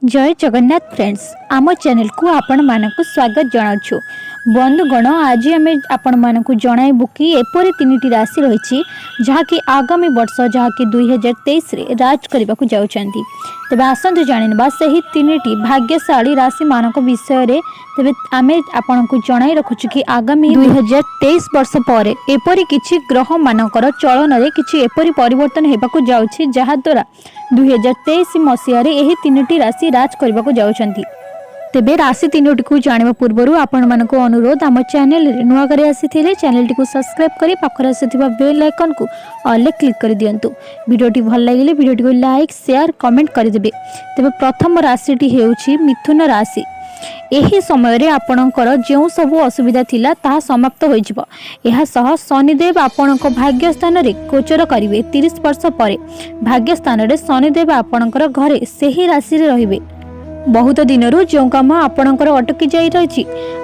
ଜୟ Jagannath friends, ଆମ ଚ୍ୟାନେଲକୁ ଆପଣମାନଙ୍କୁ ସ୍ୱାଗତ ଜଣାଉଛୁ। ବନ୍ଧୁଗଣ, ଆଜି ଆମେ ଆପଣମାନଙ୍କୁ ଜଣାଇବୁ କି ଏପରି ତିନିଟି ରାଶି ରହିଛି, ଯାହାକି ଆଗାମୀ ବର୍ଷ, ଯାହାକି 2023ରେ ରାଜ କରିବାକୁ ଯାଉଛନ୍ତି। ତେବେ ଆସନ୍ତୁ ଜାଣିନେବା ସେହି ତିନିଟି ଭାଗ୍ୟଶାଳୀ ରାଶିମାନଙ୍କ ବିଷୟରେ। ତେବେ ଆମେ ଆପଣଙ୍କୁ ଜଣାଇ ରଖୁଛୁ କି ଆଗାମୀ 2023 ବର୍ଷ ପରେ ଏପରି କିଛି ଗ୍ରହମାନଙ୍କର ଚଳନରେ କିଛି ଏପରି ପରିବର୍ତ୍ତନ ହେବାକୁ ଯାଉଛି, ଯାହାଦ୍ୱାରା 2023 ମସିହାରେ ଏହି ତିନିଟି ରାଶି ରାଜ କରିବାକୁ ଯାଉଛନ୍ତି। ତେବେ ରାଶି ତିନୋଟିକୁ ଜାଣିବା ପୂର୍ବରୁ ଆପଣମାନଙ୍କୁ ଅନୁରୋଧ, ଆମ ଚ୍ୟାନେଲରେ ନୂଆ କରି ଆସିଥିଲେ ଚ୍ୟାନେଲଟିକୁ ସବସ୍କ୍ରାଇବ୍ କରି ପାଖରେ ଆସୁଥିବା ବେଲ୍ ଆଇକନ୍କୁ ଅଲ୍ରେ କ୍ଲିକ୍ କରିଦିଅନ୍ତୁ। ଭିଡ଼ିଓଟି ଭଲ ଲାଗିଲେ ଭିଡ଼ିଓଟିକୁ ଲାଇକ୍, ସେୟାର, କମେଣ୍ଟ କରିଦେବେ। ତେବେ ପ୍ରଥମ ରାଶିଟି ହେଉଛି ମିଥୁନ ରାଶି। ଏହି ସମୟରେ ଆପଣଙ୍କର ଯେଉଁ ସବୁ ଅସୁବିଧା ଥିଲା, ତାହା ସମାପ୍ତ ହୋଇଯିବ। ଏହା ସହ ଶନିଦେବ ଆପଣଙ୍କ ଭାଗ୍ୟ ସ୍ଥାନରେ ଗୋଚର କରିବେ। 30 ବର୍ଷ ପରେ ଭାଗ୍ୟ ସ୍ଥାନରେ ଶନିଦେବ ଆପଣଙ୍କର ଘରେ ସେହି ରାଶିରେ ରହିବେ। ବହୁତ ଦିନରୁ ଯେଉଁ କାମ ଆପଣଙ୍କର ଅଟକି ଯାଇ ରହିଛି,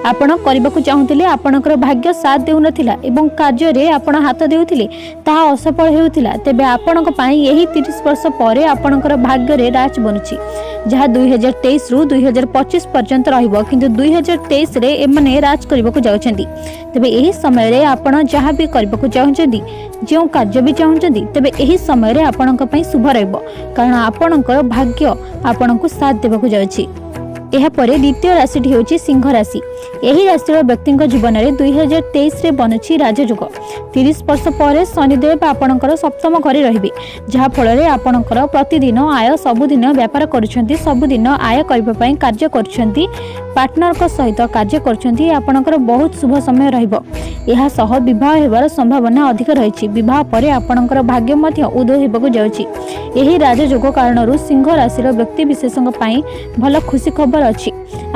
ଆପଣ କରିବାକୁ ଚାହୁଁଥିଲେ, ଆପଣଙ୍କର ଭାଗ୍ୟ ସାଥ ଦେଉନଥିଲା ଏବଂ କାର୍ଯ୍ୟରେ ଆପଣ ହାତ ଦେଉଥିଲେ, ତାହା ଅସଫଳ ହେଉଥିଲା, ତେବେ ଆପଣଙ୍କ ପାଇଁ ଏହି 30 ବର୍ଷ ପରେ ଆପଣଙ୍କର ଭାଗ୍ୟରେ ରାଜ ବନୁଛି, ଯାହା 2023ରୁ 2025 ପର୍ଯ୍ୟନ୍ତ ରହିବ। କିନ୍ତୁ 2023ରେ ଏମାନେ ରାଜ କରିବାକୁ ଯାଉଛନ୍ତି। ତେବେ ଏହି ସମୟରେ ଆପଣ ଯାହା ବି କରିବାକୁ ଚାହୁଁଛନ୍ତି, ଯେଉଁ କାର୍ଯ୍ୟ ବି ଚାହୁଁଛନ୍ତି, ତେବେ ଏହି ସମୟରେ ଆପଣଙ୍କ ପାଇଁ ଶୁଭ ରହିବ, କାରଣ ଆପଣଙ୍କର ଭାଗ୍ୟ ଆପଣଙ୍କୁ ସାଥ ଦେବାକୁ ଯାଉଛି। ଏହାପରେ ଦ୍ୱିତୀୟ ରାଶିଟି ହେଉଛି ସିଂହ ରାଶି। ଏହି ରାଶିର ବ୍ୟକ୍ତିଙ୍କ ଜୀବନରେ 2023ରେ ବନୁଛି ରାଜଯୋଗ। 30 ବର୍ଷ ପରେ ଶନିଦେବ ଆପଣଙ୍କର ସପ୍ତମ ଘରେ ରହିବେ, ଯାହାଫଳରେ ଆପଣଙ୍କର ପ୍ରତିଦିନ ଆୟ, ସବୁଦିନ ବ୍ୟାପାର କରୁଛନ୍ତି, ସବୁଦିନ ଆୟ କରିବା ପାଇଁ କାର୍ଯ୍ୟ କରୁଛନ୍ତି, ପାର୍ଟନରଙ୍କ ସହିତ କାର୍ଯ୍ୟ କରୁଛନ୍ତି, ଆପଣଙ୍କର ବହୁତ ଶୁଭ ସମୟ ରହିବ। ଏହା ସହ ବିବାହ ହେବାର ସମ୍ଭାବନା ଅଧିକ ରହିଛି। ବିବାହ ପରେ ଆପଣଙ୍କର ଭାଗ୍ୟ ମଧ୍ୟ ଉଦୟ ହେବାକୁ ଯାଉଛି। ଏହି ରାଜଯୋଗ କାରଣରୁ ସିଂହ ରାଶିର ବ୍ୟକ୍ତି ବିଶେଷଙ୍କ ପାଇଁ ଭଲ ଖୁସି ଖବର ଅଛି।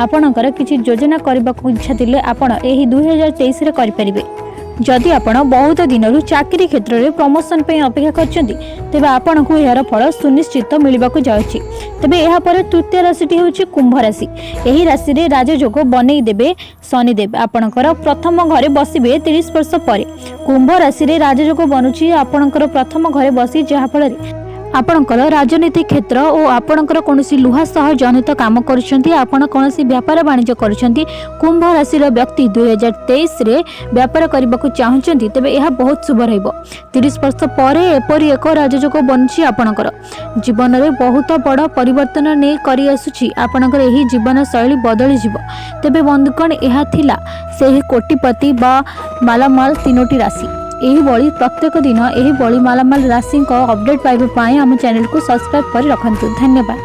ଆପଣଙ୍କର କିଛି ଯୋଜନା କରିବାକୁ ଇଚ୍ଛା ଥିଲେ ଆପଣ ଏହି 2023ରେ କରିପାରିବେ। ଯଦି ଆପଣ ବହୁତ ଦିନରୁ ଚାକିରି କ୍ଷେତ୍ରରେ ପ୍ରମୋସନ ପାଇଁ ଅପେକ୍ଷା କରିଛନ୍ତି, ତେବେ ଆପଣଙ୍କୁ ଏହାର ଫଳ ସୁନିଶ୍ଚିତ ମିଳିବାକୁ ଯାଉଛି। ତେବେ ଏହାପରେ ତୃତୀୟ ରାଶିଟି ହେଉଛି କୁମ୍ଭ ରାଶି। ଏହି ରାଶିରେ ରାଜଯୋଗ ବନେଇ ଦେବେ ଶନିଦେବ। ଆପଣଙ୍କର ପ୍ରଥମ ଘରେ ବସିବେ। 30 ବର୍ଷ ପରେ କୁମ୍ଭ ରାଶିରେ ରାଜଯୋଗ ବନୁଛି ଆପଣଙ୍କର ପ୍ରଥମ ଘରେ ବସି, ଯାହାଫଳରେ ଆପଣଙ୍କର ରାଜନୀତି କ୍ଷେତ୍ର ଓ ଆପଣଙ୍କର କୌଣସି ଲୁହା ସହ ଜନିତ କାମ କରୁଛନ୍ତି, ଆପଣ କୌଣସି ବ୍ୟାପାର ବାଣିଜ୍ୟ କରୁଛନ୍ତି, କୁମ୍ଭ ରାଶିର ବ୍ୟକ୍ତି 2023ରେ ବ୍ୟାପାର କରିବାକୁ ଚାହୁଁଛନ୍ତି, ତେବେ ଏହା ବହୁତ ଶୁଭ ରହିବ। 30 ବର୍ଷ ପରେ ଏପରି ଏକ ରାଜଯୋଗ ବନୁଛି, ଆପଣଙ୍କର ଜୀବନରେ ବହୁତ ବଡ଼ ପରିବର୍ତ୍ତନ ନେଇ କରି ଆସୁଛି। ଆପଣଙ୍କର ଏହି ଜୀବନ ଶୈଳୀ ବଦଳିଯିବ। ତେବେ ବନ୍ଧୁଗଣ, ଏହା ଥିଲା ସେହି କୋଟିପତି ବା ମାଲାମାଲ ତିନୋଟି ରାଶି। ଏହିଭଳି ପ୍ରତ୍ୟେକ ଦିନ ଏହିଭଳି ମାଲାମାଲ ରାଶିଙ୍କ ଅପଡେଟ୍ ପାଇବା ପାଇଁ ଆମ ଚ୍ୟାନେଲକୁ ସବସ୍କ୍ରାଇବ୍ କରି ରଖନ୍ତୁ। ଧନ୍ୟବାଦ।